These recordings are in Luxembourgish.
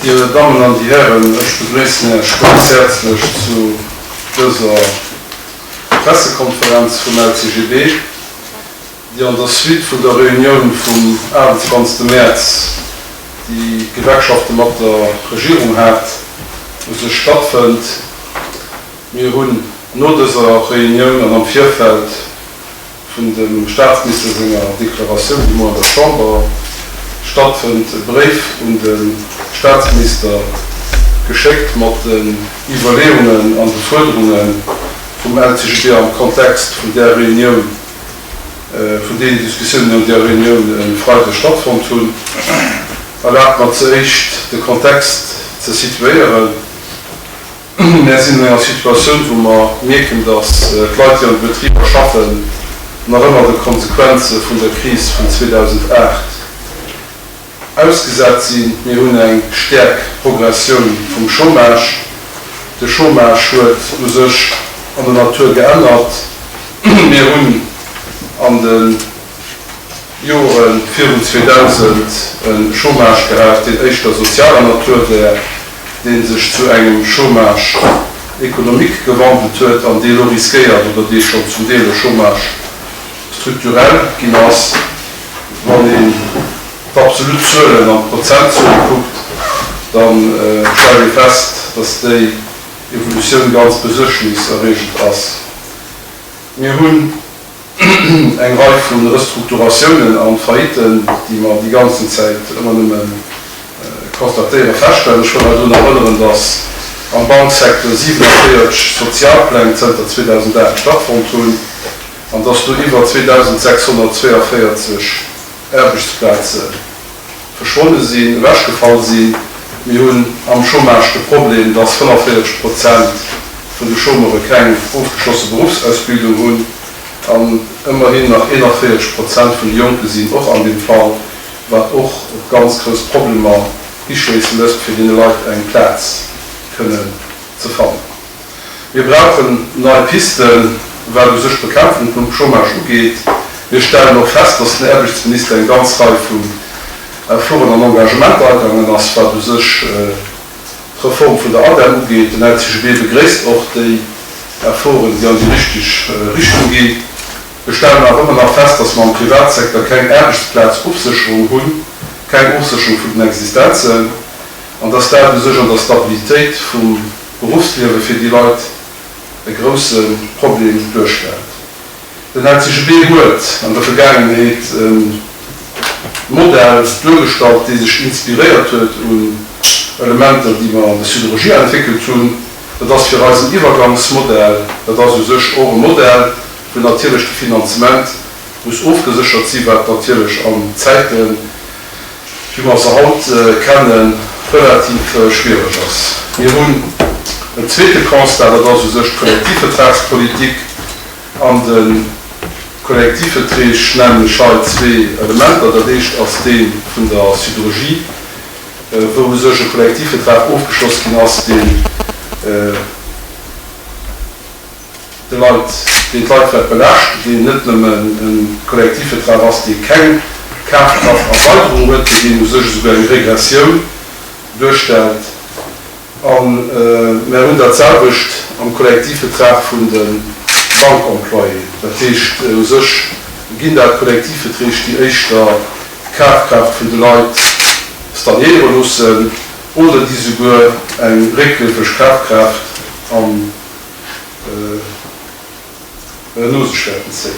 Dir Dammen an Dir Hären, ech begréissen Iech ganz häerzlech zu dëser Pressekonferenz vum LCGB, déi an der Suite vun der Reunioun vum 28 Mäerz, déi d'Gewerkschafte mat der Regierung hat, u sech stattfënnt. Mir hunn no dëser Reunioun an am Virfeld vun dem Staatsminister senger Deklaratioun, déi muer an der Chamber stattfënnt, e Bréif un de Staatsminister geschéckt mat den Iwwerleeungen an de Fuerderunge vum LCGB am Kontext vun där Reunioun, vun deenen Diskussiounen an där Reunioun e Freideg stattfonnt hunn. Erlaabt mer zeréischt de Kontext ze situéieren. Mär sinn an enger Situatioun, wou mer mierken, datt d'Leit, déi an de Betriber schaffen, nach ëmmer de Konsequenze vun der Kris vun 2008 ausgesat sinn. Mir hunn eng stäerk Progressioun vum Chômage. De Chômage huet u sech an der Natur geännert. Mir hunn an de Jore virun 2000 e Chômage gehat, deen éischter sozialer Natur wär, dee sech zu engem Chômage économique gewandelt huet an dee elo riskéiert, oder dee schonn zum Deel e Chômage structurel ginn ass. Wann een d'absolut Zuelen an d'Prozentzuele kuckt, da stellt ee fest, dass déi Evolutioun ganz besuergniserreegend ass. Mir hunn eng Rei vu Restrukturatiounen an Failliten, déi mer déi ganzen Zäit ëmmer nëmme constatéieren, feststellen. Ech wëll hei drun erënneren, dass am Banksecteur 47 Sozialpläng zënter 2008 stattfonnt hunn an dass do iwwer 2.642 Aarbechtsplaze verschwonne sinn, ewechgefall sinn. Mir hunn am Chômage de Problem, dass 45 Prozent vun de Chômeure keng ofgeschlosse Beruffsausbildung hunn an ëmmerhin nach 41 Prozent vun de Jonke sinn och an deem Fall, wat och op ganz grouss Problemer hischléisse lësst, fir deene Leit eng Plaz kënnen ze fannen. Mir brauchen nei Pisten, wat u sech d'Bekämpfung vum Chômage ugeet. Mir stellen och fest, dass den Aarbechtsminister eng ganz Rei vun Efforten an Engagementer agaangen ass, wat u sech d'Reform vun der ADEM ugeet. Den LCGB begréisst och déi Efforten, déi an déi richteg Richtung ginn. Mir stellen awer ëmmer nach fest, dass mer am Privatsecteur keng Aarbechtsplazofsécherung hunn, keng Ofsécherung vun den Existenzen, an dass dat u sech an der Stabilitéit vum Beruffsliewe fir déi Leit e grousse Problem duerstellt. Den LCGB huet an der Vergaangenheet e Modell duergestallt, dee sech inspiréiert huet un Elementer, déi mer an der Siderurgie entwéckelt hunn. Dat ass fir eis en Iwwergangsmodell. Dat ass u sech och e Modell, wou natierlech de Finanzement muss ofgeséchert sinn, wat natierlech an Zäiten, wéi mer se haut kennen, relativ schwiereg ass. Mir hunn en zweete Constat, dat ass u sech d'Kollektivvertragspolitik. An de Kollektivverträg nennen ech hei zwee Elementer. Dat éischt ass dee vun der Siderurgie, wou u sech e Kollektivvertrag ofgeschloss ginn ass, deen de Leit, deen d'Leit wäert belaaschten, deen net nëmmen e Kollektivvertrag ass, dee keng Kafkrafterweiderung huet, mee deen u sech esouguer eng Regressioun duerstellt. A mär hunn dat selwecht am Kollektivvertrag vun de Bankemployéen. Dat heescht, u sech ginn dat Kollektivverträg, déi éischter d'Kafkraaft vun de Leit stagnéiere loossen oder déi esouguer eng réckleefeg Kafkraaft an no sech wäerten zéien.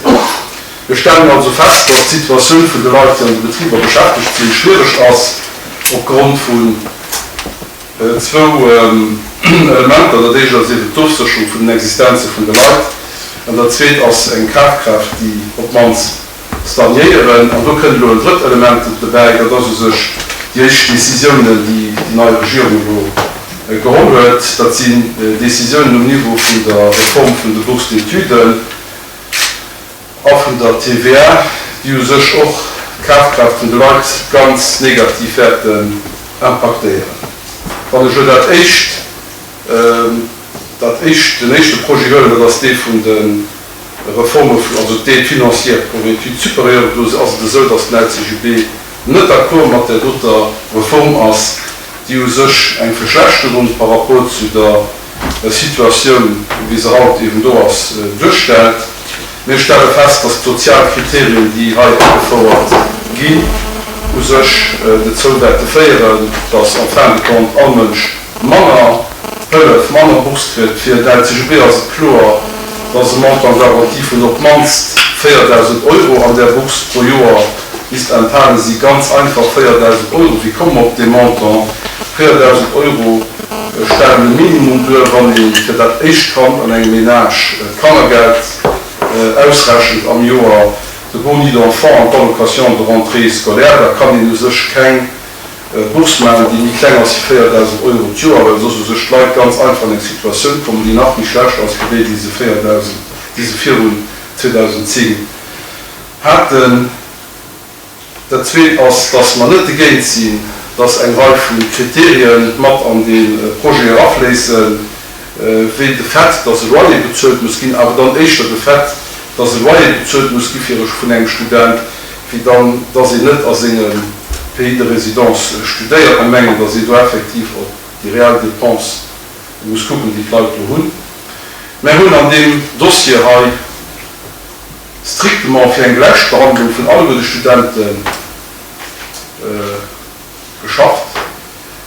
Mir stellen also fest, dass d'Situatioun vun de Leit, déi an de Betriber beschäftegt sinn, schwiereg ass opgrond vun zwou Elementer. Dat éischt ass eeben d'Ofsécherung vun den Existenze vun de Leit an dat zweet ass eng Kafkraaft, déi op d'mannst stagnéieren. An do kënnt elo en drëtt Element dobäi, dat ass u sech déi éischt Décisiounen, déi déi nei Regierung elo geholl huet. Dat sinn Décisiounen um Niveau vun der Reform vun de Bourses d'études a vun der TVA, déi u sech och d'Kafkraaft vun de Leit ganz negativ wäerten impaktéieren. Wann ech elo dat éischt, dat éischt, den éischte Projet huelen, dat ass dee vun de Reforme vun, also d'Aide financière pour études supérieures, do ass et esou, datt den LCGB net d'accord mat där doter Reform ass. déi u sech eng Verschlechterung par rapport zu der Situatioun, wéi se haut eben do ass, duerstellt. Mir stelle fest, dass d'sozial Kriterien, déi hei agefouert ginn, u sech dozou wäerte féieren, dass en fin de compte all Mënsch manner Hëllef, manner Bourse kritt. Fir den LCGB ass et kloer, dass e Montant garanti vun op d'mannst 4.000 Euro an där Bourse pro Joer misst enthale si. Ganz einfach 4.000 Euro, wéi komme mer op dee Montant? 4.000 Euro stellen e Minimum duer, wann ee fir dat éischt Kand an engem Ménage d'Kannergeld ausrechent am Joer, de Boni d'enfant an d'Allocation de rentrée scolaire. Da kann een u sech keng Bourse maachen, déi méi kleng ass wéi 4.000 Euro d'Joer, well soss u sech d'Leit ganz einfach an eng Situatioun kommen, déi nach méi schlecht ass wéi déi, déi se 4.000, déi se virun 2010 haten. Dat Zweet ass, dass mer net dogéint sinn, dass eng Rei vu Kriterien mat an dee Projet erafléissen, wéi de Fait, dass e Loyer bezuelt muss ginn, awer dann éischter de Fait, dass e Loyer bezuelt muss gi fir e vun engem Student, wéi dann, dass een net a sengem Pays de résidence studéiert. Mer mengen, dass een do effektiv op déi reell Dépense muss kucken, déi d'Leit do hunn. Mer hunn an deem Dossier hei strictement fir eng Gläichbehandlung vun alleguer de Studente geschafft.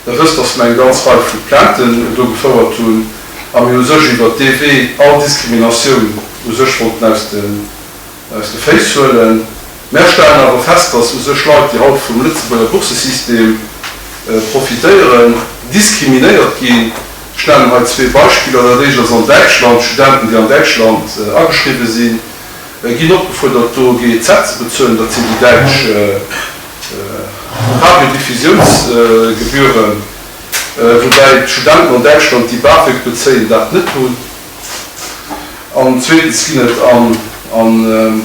Der wësst, dass mer eng ganz Rei vu Plainten do gefouert hunn a mir u sech iwwert dee Wee all Diskriminatioun u sech wollten aus de aus de Féiss huelen. Mär stellen awer fest, dass u sech Leit, déi haut vum Lëtzebuerger Bourssesystem profitéieren, diskriminéiert ginn. Ech nennen hei zwee Beispiller. Dat éischt ass an Däitschland, Studenten, déi an Däitschland ageschriwwe sinn, ginn opgefuerdert, do GEZ ze bezuelen, dat sinn déi däitsch Radiodiffusiounsgebühren, woubäi d'Studenten an Däitschland, déi BAföG bezéien, dat net hunn. An zweetens ginn et a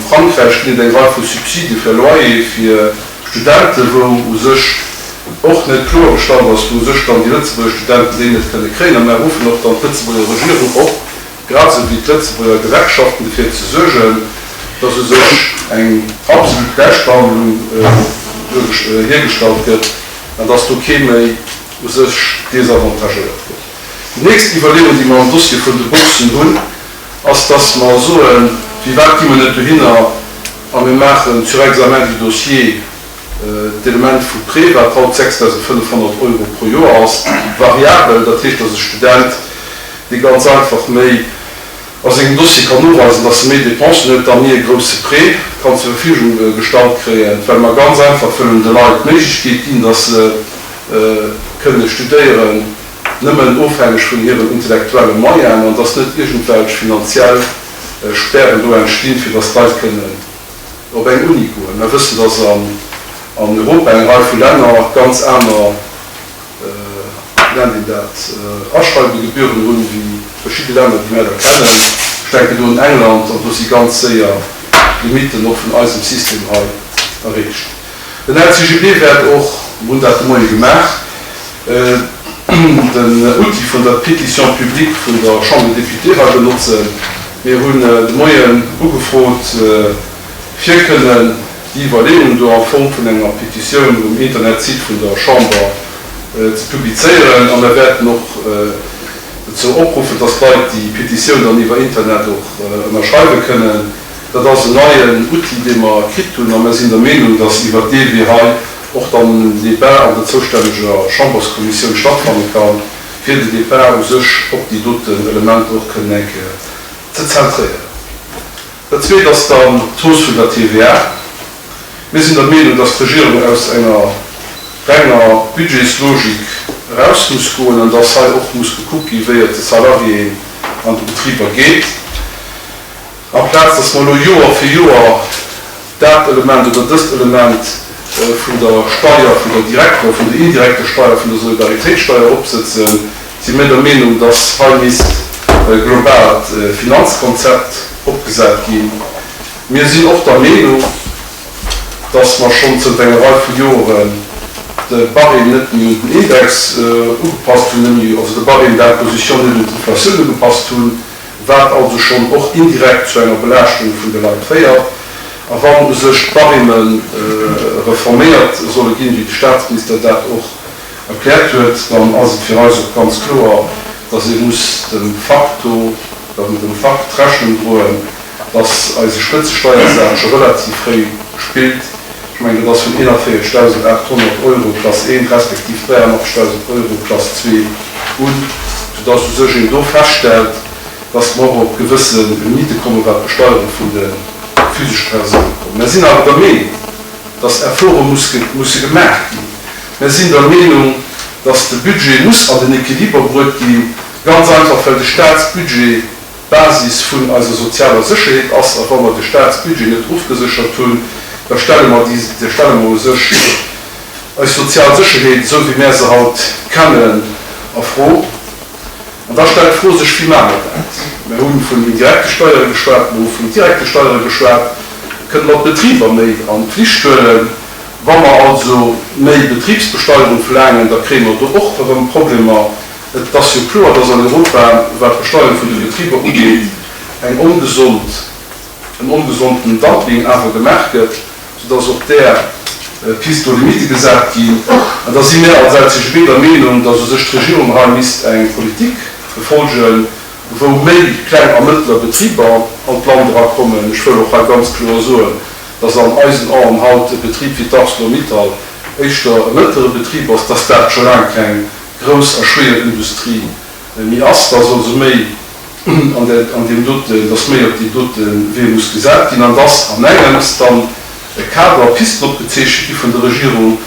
Frankräich ginn et eng Rei vu Subside fir Loyer fir Studenten, wou u sech och net kloergestallt ass, wou u sech dann déi Lëtzebuerger Studenten déi net kënne kréien. A mär ruffen och dann d'Lëtzebuerger Regierung op, grad esou wéi d'Lëtzebuerger Gewerkschaften, dofir ze suergen, dass u sech eng absolut Gläichbehandlung hiergestallt gëtt an dass do kee méi u sech désavantagéiert gëtt. Déi nächst Iwwerleeung, déi mer am Dossier vun de Boursen hunn, ass, dass mer soen, Firwat gi mer net dohinner a mir maachen sur examen du dossier d'Element vu Prêt, wat haut 6.500 Euro pro Joer ass, variabel. Dat heescht, dass e Student, dee ganz einfach méi a sengem Dossier kann noweisen, dass e méi Dépensen huet, da méi e grousse Prêt kann zur Verfügung gestallt kréien, well mer ganz einfach wëllen de Leit d'Méiglechkeet ginn, dass se kënne studéieren, nëmmen ofhängeg vun hiren intellektuelle Moyenen, an dass net iergendwelch finanziell Spären do entstinn, fir dass d'Leit kënnen op eng Uni goen. Mer wëssen, dass an Europa eng Rei vu Länner ganz aner, wéi nennt een dat, Aschreibegebühren hunn, wéi verschidde Länner, déi mär da kennen. Ech denken do un England, an do si ganz séier d'Limitten och vun eisem System hei erreecht. Den LCGB wäert och, mir hunn dat de Moie gemaach, den Outil vun der Pétition publique vun der Chambre des Députés hei benotzen. Mir hunn de Moien ugefrot, fir kënnen déi Iwwerleeung do a Form vun enger Petitioun um Internetsite vun der Chamber ze publizéieren. A mir wäerten och dozou opruffen, dass d'Leit déi Petitioun dann iwwer Internet och ënnerschreiwe kënnen. Dat ass en neien Outil, dee mer kritt hunn, a mer sinn der Meenung, dass iwwert dee Wee hei och dann en Débat an der zoustänneger Chamberskommissioun stattfanne kann, fir den Débat u sech op déi doten Elementer och kënnen eng Kéier ze zentréieren. Dat Zweet ass dann d'Hausse vun der TVA. Mir sinn der Meenung, dass d'Regierung aus enger renger Budgetslogik eraus muss goen an dass hei och muss gekuckt ginn, wéi et de Salariéen an de Betriber geet. Amplaz dass mer elo Joer fir Joer dat Element oder dëst Element vun der Steier, vun der direkter, vun der indirekter Steier, vun der Solidaritéitssteier eropsëtzen, si mir der Meenung, dass hei misst e globaalt Finanzkonzept opgesat ginn. Mir sinn och der Meenung, dass mer schonn zënter enger Rei vu Joren de Barème net méi un den Index ugepasst hunn, net méi, also de Barème d'imposition net un d'Inflatioun ugepasst hunn. wat also schonn och indirekt zu enger Belaaschtung vun de Leit féiert. A wann u sech d'Barême reforméiert solle ginn, wéi de Statsminister dat och. erkläert huet, dann ass et fir eis och ganz kloer, dass ee muss dem Facto, dem Fakt Rechnung droen, dass eise Spëtzesteiersaz scho relativ fréi spillt. Ech mengen, dat ass vun 41.800 Euro Klass 1 respektiv 83.000 Euro Klass 2 un, soudass u sech een do feststellt, dass mer och op gewësse Limitte kommen, wat d'Besteierung vun de physesche Persoune kommen. Mer sinn awer der Meenung, dass Efforte musse gemaach ginn. Mer sinn der Meenung, dass de Budget muss an den Equiliber bruet ginn, ganz einfach well de Statsbudget d'Basis vun eiser sozialer Sécherheet ass. A wa mer de Statsbudget net ofgeséchert hunn, da stelle mer déi, da stelle mer u sech eis sozial Sécherheet, esou wéi mär se haut kennen, a Fro. An da stellt d'Fro sech, Wéi maache mer dat? Mir hu vun indirekte Steiere geschwat, mir hu vun direkte Steiere geschwat. Kënne mer d'Betriber méi an d'Pflicht huelen? Wa mer also méi Betribsbesteierung verlaangen, da kréie mer do och erëm Problemer. Et ass jo kloer, dass an Europa, wat d'Besteierung vun de Betriber ugeet, eng ongesond, en ongesonden Dumping awer gemaach gëtt, soudass op där Pist do Limite gesat ginn. An da si mir als LCGB der Meenung, dass u sech d'Regierung hei misst eng Politik befolgen, wou méi kleng a mëttler Betriber an d'Land erakommen. Ech wëll och hei ganz kloer soen, dass an eisen Aen haut e Betrib wéi d'Arcelor-Mittal éischter e mëttlere Betrib ass, dass dat scho laang keng grouss a schwéier Industrie méi ass, dass also méi an där, an deem doten, dass méi op deen dote Wee muss gesat ginn an dass an engems dann e Kader, Pisten opgezeechent gi vun der Regierung,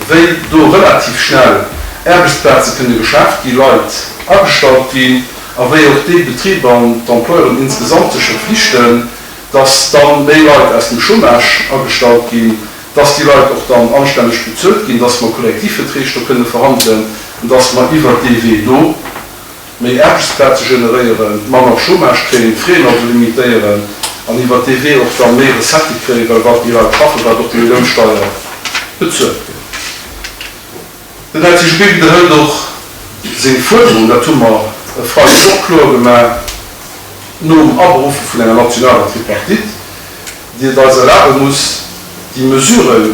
wéi do relativ schnell Aarbechtsplaze kënne geschaaft gi, Leit agestallt ginn a wéi och déi Betriber an d'Employeuren insgesamt sech verpflichten, dass da méi Leit aus dem Chômage agestallt ginn, dass déi Leit och dann anstänneg bezuelt ginn, dass mer Kollektivverträg do kënne verhandelen an dass mer iwwert dee Wee do méi Aarbechtsplaze generéieren, manner Chômage kréien, d'Fraien also limitéieren an iwwert dee Wee och da méi Recettë kréien, well wat méi Leit schaffen, wat och méi Lounsteier bezuelt gëtt. Den LCGB widderhëlt och seng Fuerderung, dat hu mer e Freideg och kloer gemaach, nom Aberuffe vun enger nationaler Tripartite, déi et eis erlabe muss, déi Mesuren,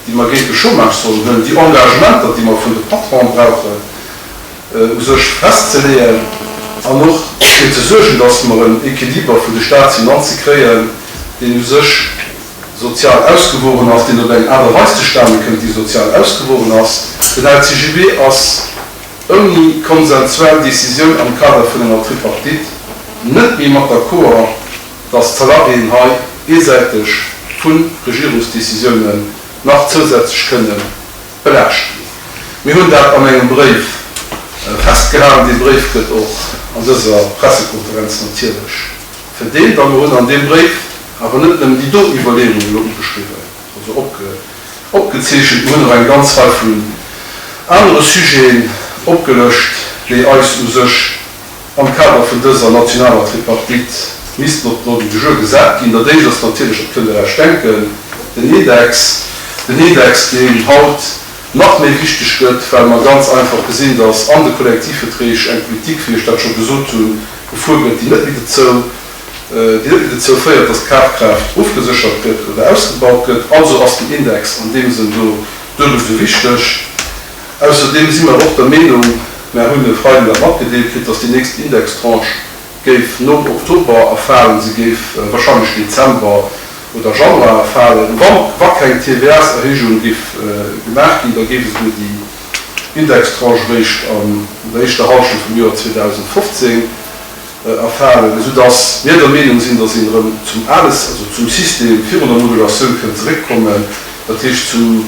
déi mer géint de Chômage sollen huelen, déi Engagementer, déi mer vun de Patronen brauchen, u sech festzeleeën an och dofir ze suergen, dass mer en Equiliber vun de Statsfinanze kréien, deen u sech sozial ausgewogen ass, deen op eng Aart a Weis zustane kënnt, déi sozial ausgewogen ass. Den LCGB ass ouni konsensuell Décisioun am Kader vun enger Tripartite net méi mat d'accord, dass d'Salariéen hei eesäiteg vu Regierungsdécisiounen nach zousätzlech kënne belaascht ginn. Mir hunn dat an engem Bréif festgehalen. Dee Bréif gëtt och an dëser Pressekonferenz natierlech verdeelt. A mir hunn an deem Bréif awer net nëmmen déi do Iwwerleeungen elo ugeschriwwen, also opgezeechent, mir hunn och eng ganz Rei vun anere Sujeten opgelëscht, déi eis u sech am Kader vun dëser nationaler Tripartite missten op den Ordre du jour gesat ginn. Dat éischt ass natierlech, dat kënnt Der Iech denken, den Index. Den Index, deen haut nach méi wichteg gëtt, well mer ganz einfach gesinn, dass an de Kollektivverträg eng Politik, wéi ech dat scho gesot hunn, gefuer gëtt, déi net méi dozou, déi net méi dozou féiert, dass d'Kafkraaft ofgeséchert gëtt oder ausgebaut gëtt. Also ass den Index an deem Sënn do duebel esou wichteg. Ausserdeem si mer och der Meenung, mer hunn e Freiden dat matgedeelt kritt, dass déi nächst Indextranche géif nom Oktober erfalen, se géif wahrscheinlech Dezember oder Januar erfalen. Wann, wa keng TVA-s-Erhéijung géif gemaach ginn, da géif esouguer déi Indextranche eréischt an der éischter Hallschent vum Joer 2015 erfalen, esoudass mir der Meenung sinn, dass een erëm zum ale, also zum System virun der Modulatioun kënnt zeréckkommen, dat heescht zum,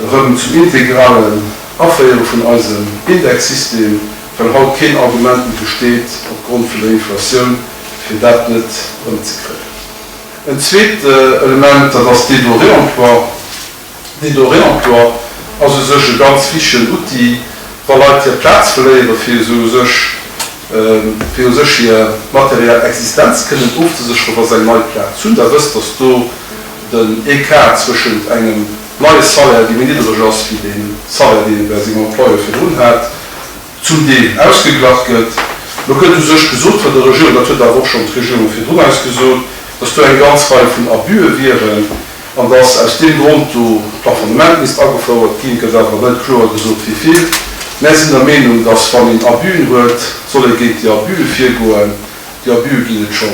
erëm zum integralen Aféiere vun eisem Indexsystem, well haut keen Argument méi besteet, opgrond vun der Inflatioun, fir dat net erëmzekréien. En zweet Element, dat ass d'Aide au réemploi. D'Aide au réemploi ass u sech e ganz wichtigen Outil, wa Leit hir Plaz verléieren, fir esou u sech, fir u sech hir materiell Existenz kënnen ofzesécheren, wa se eng nei Plaz hunn. Der wësst, dass do den Ecart zwëschent engem neie Salaire, dee méi niddereg ass wéi dee Salaire, deen e bei sengem Employeur virdrun hat, zum Deel ausgeglach gëtt. Lo gëtt u sech gesot vun der Regierung, dat huet awer och schonn d'Regierung virdrun eis gesot, dass do eng ganz Rei vun Abüe wieren. An dass aus deem Grond do Plafonnement misst agefouert ginn, gëtt awer net kloer gesot wéi vill. Mär sinn der Meenung, dass wann een Abüen huet, soll ee géint déi Abüe virgoen. Déi Abüe ginn et scho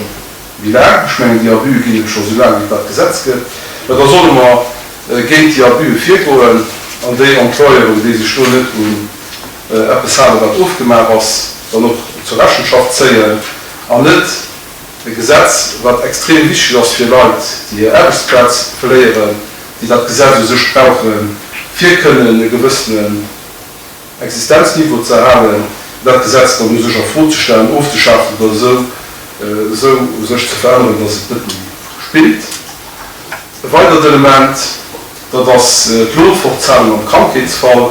méi laang. Ech mengen, déi Abüe ginn et scho sou laang wéi et dat Gesetz gëtt. Mä da solle mer géint déi Abüe virgoen an déi Employeuren, déi sech do net un eppes halen, wat ofgemaach ass, dann och zur Rechenschaft zéien an net E Gesetz, wat extrem wichteg ass fir Leit, déi hir Aarbechtsplaz verléieren, déi dat Gesetz u sech brauchen, fir kënnen e gewëssenen Existenzniveau ze erhalen, dat Gesetz dann u sech a Fro ze stellen, ofzeschafen oder esou esou u sech ze veränneren, dass et net méi spillt. E weidert Element, dat ass d'Lohnfortzahlung am Krankheetsfall.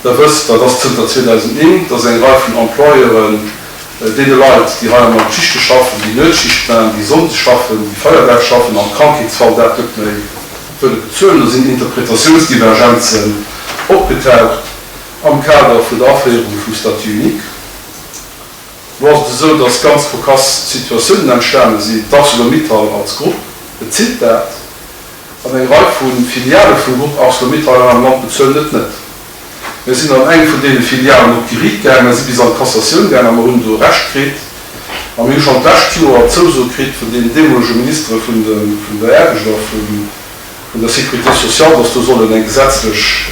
Der wësst, dat ass zënter 2009, dass eng Rei vun Employeuren deene Leit, déi hei am Land Schichte schaffen, déi Nuetsschicht maachen, déi Sonndes schaffen, déi Feierdag schaffen, am Krankheetsfall dat net méi wëlle bezuelen. Do sinn Interpretatiounsdivergenzen opgetaucht am Kader vun der Aféierung vum Statut unique. Lo ass et esou, dass ganz kokass Situatiounen entstane sinn. D'Arcelor-Mittal als Grupp bezilt dat an eng Rei vu Filiale vum Grupp Arcelor-Mittal hei am Land bezuelen et net. Mir sinn an eng vun deene Filialen op d'Geriicht gaang, mer si bis an d'Cassatioun gaang a mer hunn do Recht kritt. A mir hu schonn d'lescht Joer d'Zouso kritt vun deenen deemolege Ministere vun der Aarbecht a vun der Sécurité sociale, dass do sollen eng gesetzlech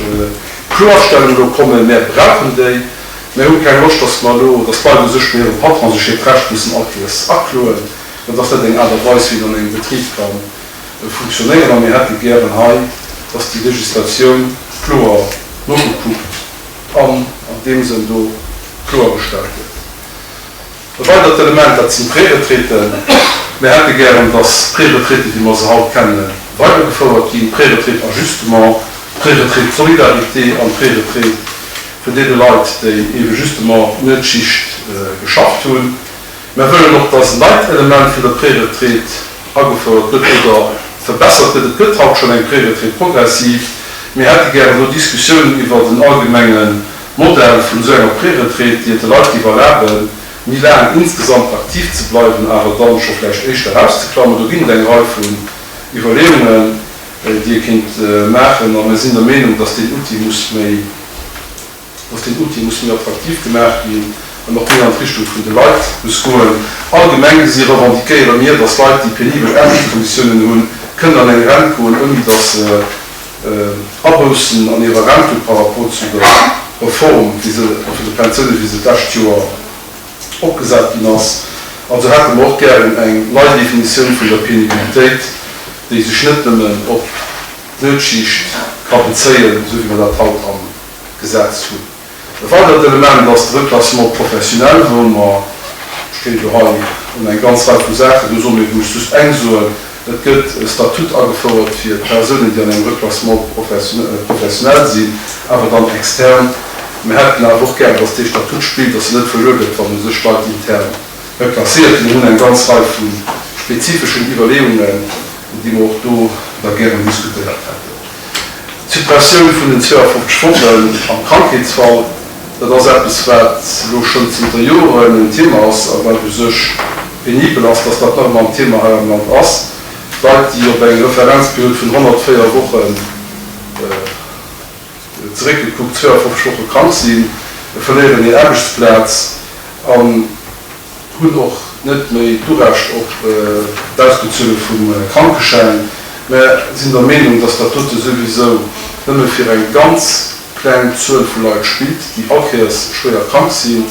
Kloerstellung elo kommen. Mär brauchen déi. Mär hu keng Loscht, dass mer elo, dass d'Leit u sech bei hirem Patron sech hiert Recht mussen all Kéiers akloen. Dat ass net eng Aart a Weis, wéi een an engem Betrib ka funktionéieren. A mir hätte gären hei, dass déi Législatioun kloer nogekuckt an an deem Sënn do kloergestallt gëtt. E weidert Element, dat sinn d'Préretraiten. Mir hätte gären, dass d'Préretraiten, wéi mer se haut kennen, weidergefouert ginn, d'Préretraite ajustement, d'Préretraite solidarité an d'Préretraite vun deene Leit, déi eebe justement d'Nuetsschicht geschafft hunn. Mir wëllen och, dass en neit Element vun der Préretraite agefouert gëtt oder verbessert gëtt. Et gëtt haut schonn eng Préretraite progressive. Mir hätte gären do Diskussiounen iwwert en allgemenge Modell vun esou enger Préretraite, déi et de Leit géif erlaben, méi laang insgesamt aktiv ze bleiwen, awer dann scho vläicht éischter erauszeklammen. Do ginn et eng Rei vun Iwwerleeungen, déi ee kéint maachen, a mir sinn der Meenung, dass deen Outil muss méi, dass deen Outil muss méi attraktiv gemaach ginn an och méi an d'Richtung vun de Leit muss goen. Allgemeng gesi revendiquéiere mir, dass Leit, déi penibel Aarbechtskonditiounen hunn, kënnen an eng Rent goen, ouni dass se Aboussen an hirer Rent hu par rapport zu der Reform wéi se, vun de Pensiounen, wéi se d'lescht Joer opgesat ginn ass. Also hätte mer och gären eng nei Definitioun vun der Penibilitéit, déi sech net nëmmen op d'Nuetsschicht ka bezéien, esou wéi mer dat haut am Gesetz hunn. E weidert Element ass de Reclassement professionnel, wou mer, ech kéint elo hei un eng ganz Rei vu Saachen do soen, mee wou ech just eng soen, Et gëtt e Statut agefouert fir d'Persounen, déi an engem Reclassement professionnel sinn, awer dann extern. Mir hätten awer och gären, dass dee Statut spillt, dass en net verluer gëtt, wann u sech Leit intern reclasséiert ginn. Mir hunn eng ganz Rei vu spezifeschen Iwwerleeungen, déi mer och do da gären diskutéiert hätten. D'Suppressioun vun den 52 Wochen am Krankheetsfall, dat ass eppes, wat elo schonn zënter Joren en Thema ass a wat u sech penibel ass, dass dat nach ëmmer en Thema hei am Land ass. Leit, déi op eng Referenzperiod vun 104 Wochen zeréckgekuckt 52 Woche krank sinn, verléieren hir Aarbechtsplaz an hunn och net méi d'Urecht op d'Ausbezuele vum Krankeschäin, mä sinn der Meenung, dass dat dote souwisou nëmme fir eng ganz kleng Zuel vu Leit spillt, déi allkéiers schwéier krank sinn.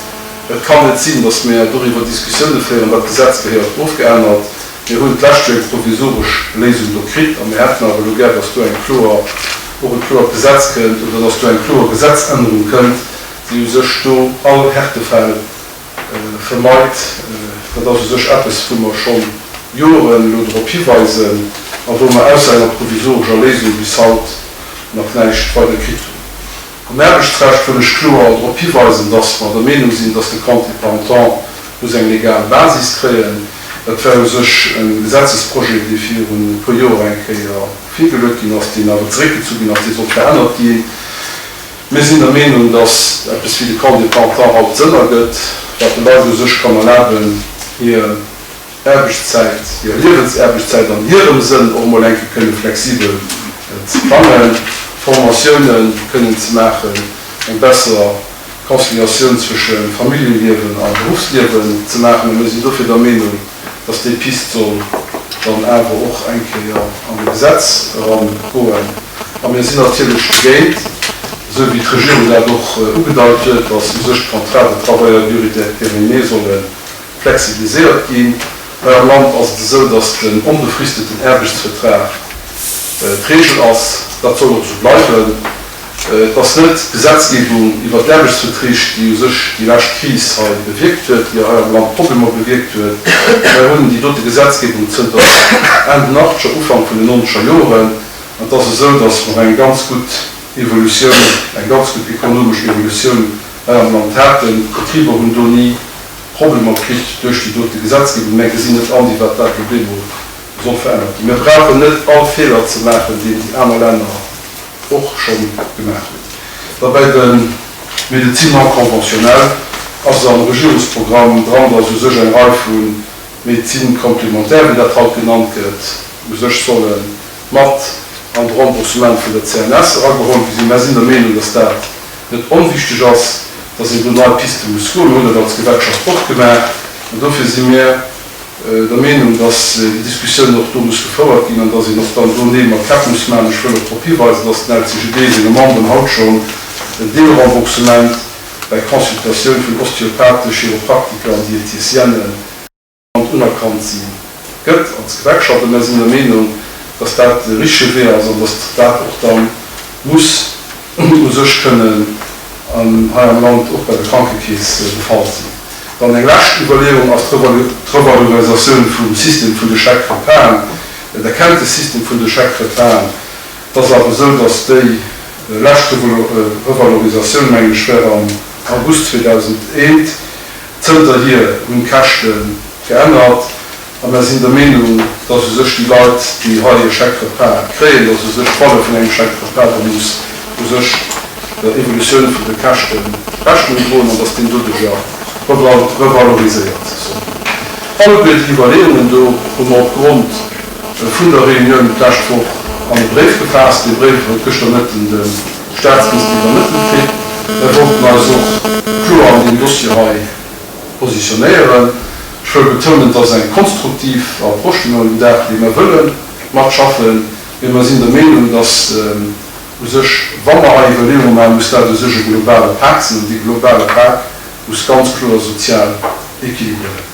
Et kann net sinn, dass mir doriwwer Diskussioune féieren. Dat Gesetz gehéiert ofgeännert. Mir hunn d'lescht Joer eng provisoresch Léisung do kritt a mir hätten awer elo gär, dass do eng kloer, och e kloert Gesetz kënnt oder dass do eng kloer Gesetzännerung kënnt, déi u sech do all Härtefäll vermeit. Dat ass u sech eppes, wou mer scho Joren elo drop hiweisen a wou mer ausser enger provisorescher Léisung bis haut nach näischt weider kritt hunn. Am Aarbechtsrecht wëll ech kloer drop hiweisen, dass mer der Meenung sinn, dass de Congé parental muss eng legal Basis kréien. Dat war u sech e Gesetzesprojet, dee virun e puer Joer eng Kéier virgeluet ginn ass, deen awer zeréckgezu ginn ass, dee sollt verännert ginn. Mir sinn der Meenung, dass eppes wéi de Congé parental haut Sënn ergëtt, wat de Leit u sech kann erlaben, hir. Aarbechtszäit, hir Liewensaarbechtszäit an hirem Sënn och emol eng Kéier kënne flexibel ze plangen, Formatioune kënnen ze maachen, eng besser Conciliatioun zwësche Familljeliewen a Beruffsliewen ze maachen. A mir sinn dofir der Meenung, dass déi Pist soll dann awer och eng Kéier an e Gesetz erangoen. A mir sinn natierlech dogéint, esou wéi d'Regierung dat och ugedeit huet, dass u sech d'Contrats de travail à durée déterminée solle flexibiliséiert ginn. Hei am Land ass et esou, dass den onbefristeten Aarbechtsvertrag d'Regel ass. Dat soll och esou bleiwen. Et ass net d'Gesetzgebung iwwert d'Aarbechtsverträg, déi u sech déi lescht Kris hei bewierkt huet, déi hei am Land Problemer bewierkt huet. Mer hunn déi dote Gesetzgebung zënter Enn den achteger, Ufank vun den nonzeger Joren. An et ass esou, dass mer eng ganz gutt Evolutioun, eng ganz gutt ekonomesch Evolutioun hei am Land haten. D'Betriber hunn do ni Problemer kritt duerch déi dote Gesetzgebung. Mär gesinn net an, iwwert dat elo bemol soll verännert ginn. Mir brauchen net all Feeler ze maachen, deen déi aner Länner och scho gemaach hunn. Da bei de Médecines non conventionnelles ass am Regierungsprogramm dran, dass u sech eng Rei vu Médecines complémentaires, wéi dat haut genannt gëtt, u sech solle mat an de Remboursement vun der CNS erageholl gi sinn. Mär sinn der Meenung, dass dat net onwichtig ass, dass een do nei Piste muss goen. Mir hunn dat als Gewerkschaft och gemaach an dofir si mir der Meenung, dass déi Diskussioun och do muss gefouert ginn an dass een och dann do Neel mat Käpp muss maachen. Ech wëll och drop hiweisen, dass den LCGB senge Memberen haut schonn en Deelremboursement bäi Consultatioun vun Osteopathen, Chiropraktiker an Diététicienen unerkannt si gëtt als Gewerkschaft. A mir sinn der Meenung, dass dat de richtege Wee ass an dass dat och da muss u sech kënnen hei am Land och bei der Krankekeess de Fall sinn. Dann eng lescht Iwwerleeung ass d'Revalorisatioun vum System vun de Chèques-repasen. Der kennt de System vun de Chèques-repasen. Et ass awer esou, dass déi lescht Revalorisatioun, mengen ech, war am August 2001. Zënterhier hunn d'Käschte geännert a mär sinn der Meenung, dass u sech déi Leit, déi hei e Chèque repas kréien, dass u sech d'Valeur vun engem Chèque repas da muss u sech der Evolutioun vun de Käschte Rechnung droen an dass deen doduerjer revaloriséiert soll ginn. Alleguer déi Iwwerleeungen do hu mer opgrond vun der Reunioun d'lescht Woch an e Bréif gefaasst. Dee Bréif huet gëschter Mëtten de Staatsminister iwwermëttelt kritt. Mär wollten eis och kloer an deem Dossier hei positionéieren. Ech wëll betounen, et ass eng konstruktiv Approche, déi mer un den Dag leeën. Mer wëlle matschaffen, mee mer sinn der Meenung, dass u sech, wa mer hei Iwwerleeunge maachen, muss dat u sech e globale Pak sinn. An dee globale Pak muss ganz kloer sozial équilibréiert ginn.